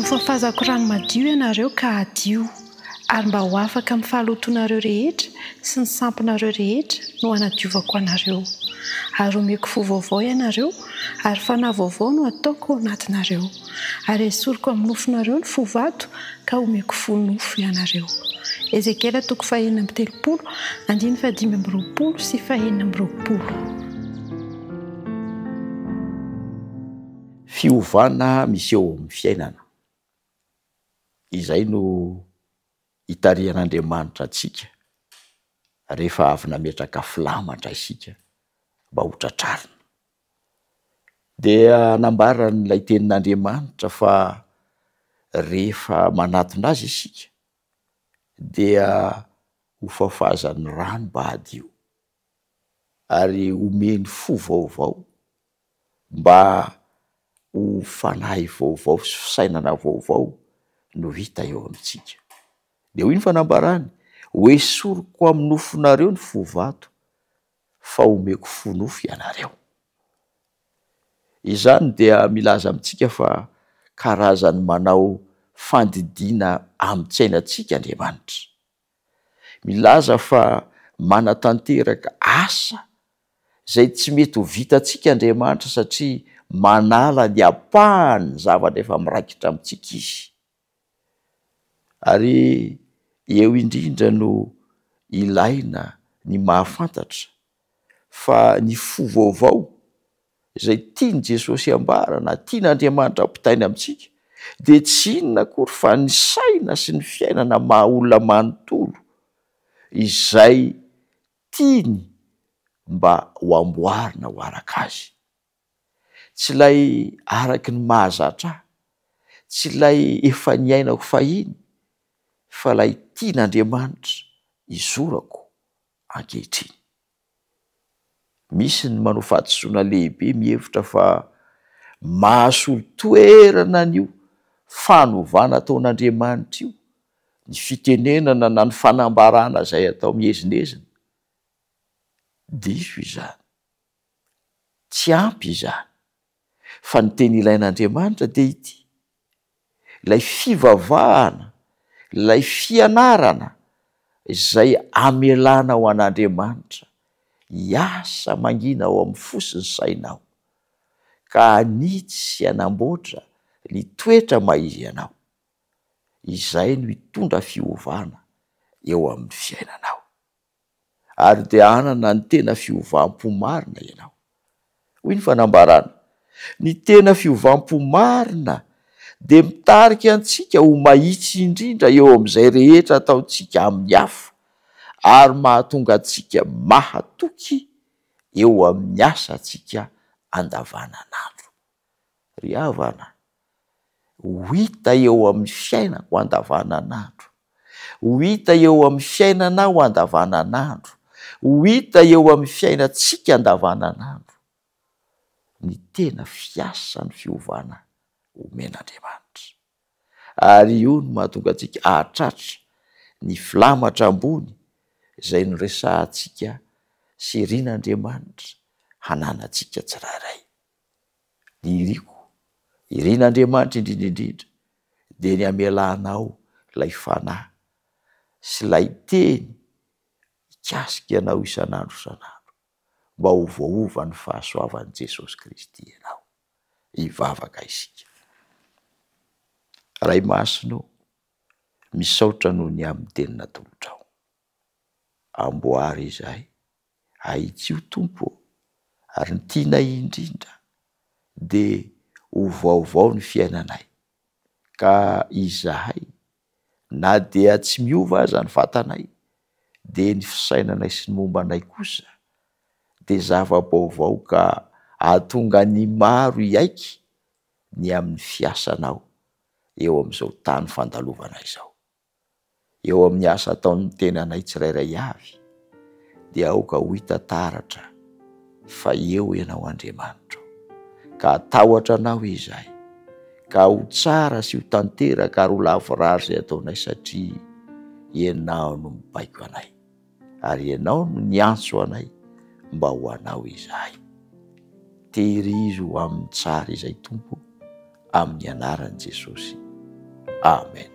hofafazako rano madio ianareo ka hadio, ary mba ho afaka amin'ny fahalotoanareo rehetra sy ny sampinareo rehetra no hanadiovako anareo. Ary homeko fo vaovao ianareo, ary fanahy vaovao no hataoko ao anatinareo. Ary hesoriko amin'ny nofonareo ny fo vato, ka homeko fo nofo ianareo. Ezekiela toko fahenina amby telopolo, andininy fahadimy amby roapolo sy fahenina amby roapolo. Fiovana miseho amin'ny fiainana. Izay no itarihan'Andriamanitra antsika rehefa avy nametraka filamatra isika mba ho tratrarina. Dia nambaran'ilay tenin'Andriamanitra fa rehefa manatona azy isika dia ho fafazan'ny rano mba hadio ary omeny fo vaovao mba ho fanahy vaovao sy fisainana vaovao no hita eo amintsika. Dia hoy ny fanambarany, Hoesoriko amin'ny nofonareo ny fo vato, fa homeko fo nofo ianareo. Izany dia milaza amintsika fa karazany manao fandidiana amin-tsainantsika Andriamanitra. Milaza fa manatanteraka asa izay tsy mety ho vitantsika Andriamanitra satria manala ny ampahan'ny zavatra efa miraikitra amintsika Izy. Ary eo indrindra no ilaina ny mahafantatra fa ny fo vaovao izay tian'i Jesosy ambara na tian'Andriamanitra ampitaina amintsika dia tsy inona akory fa ny saina sy ny fiainana maha olona manontolo izay tiany mba ho amboarina ho araka azy. Tsy ilay araky ny mahazatra ahy, tsy ilay efa niainako fahiny fa ilay tian'Andriamanitra hizorako ankehitriny. Misy ny manao fahadisoana lehibe mihevitra fa mahasolo toerana an'io fanovana ataon'Andriamanitra io ny fitenenana na ny fanambarana izay atao miezinezina. Diso izany. Tsy ampy izany. Fa ny teny ilain'Andriamanitra dia ity, ilay fivavahana, ilay fianarana izay amelana ho an'Andriamanitra hiasa mangina ao amin'ny fo sy ny sainao, ka hanitsy sy hanamboatra ny toetra maha izy anao. Izay no hitondra fiovana eo amin'ny fiainanao. ary dia hanana ny tena fiovam-po marina ianao. Hoy ny fanambarana, Ny tena fiovam-po marina dia mitarika antsika ho mahitsy indrindra eo amin'izay rehetra ataontsika amin'ny hafa, ary mahatonga antsika mahatoky eo amin'ny asantsika andavananandro. Ry havana, ho hita eo amin'ny fiainako andavananandro, ho hita eo amin'ny fiainanao andavananandro, ho hita eo amin'ny fiainantsika andavananandro ny tena fiasan'ny fiovana omen'Andriamanitra. Ary io no mahatonga antsika hahatratra ny filamatra ambony izay noresahantsika sy irin'Andriamanitra hananantsika tsirairay. Ny iriko, irin'Andriamanitra indrindra indrindra dia ny hamelanao ilay Fanahy sy ilay Teny hikasika anao isan'andro isan'andro mba ho voaovan'ny fahasoavan'i Jesosy Kristy ianao. Hivavaka isika. Ray Masina ô, misaotra noho ny amin'ny teny natolotrao. Amboary izahay Ahitsio Tompo ô! Ary ny tianay indrindra dia ho vaovao ny fiainanay, ka izahay na dia tsy miova aza ny vatanay dia ny fisainanay sy ny momba anay kosa dia zava-baovao ka hahatonga ny maro hiaiky ny amin'ny fiasanao eo amin'izao tany fandalovana izao. Eo amin'ny asa ataon'ny tenanay tsirairay avy, dia aoka ho hita taratra fa eo Ianao Andriamanitro, ka hatahotra Anao izahay, ka ho tsara sy ho tanteraka ary ho lavorary izay ataonay satria Ianao no mibaiko anay, ary Ianao no niantso anay mba ho Anao izahay. Tehirizo ho amin'ny tsara izay Tompo, amin'ny anaran'i Jesosy. Amen.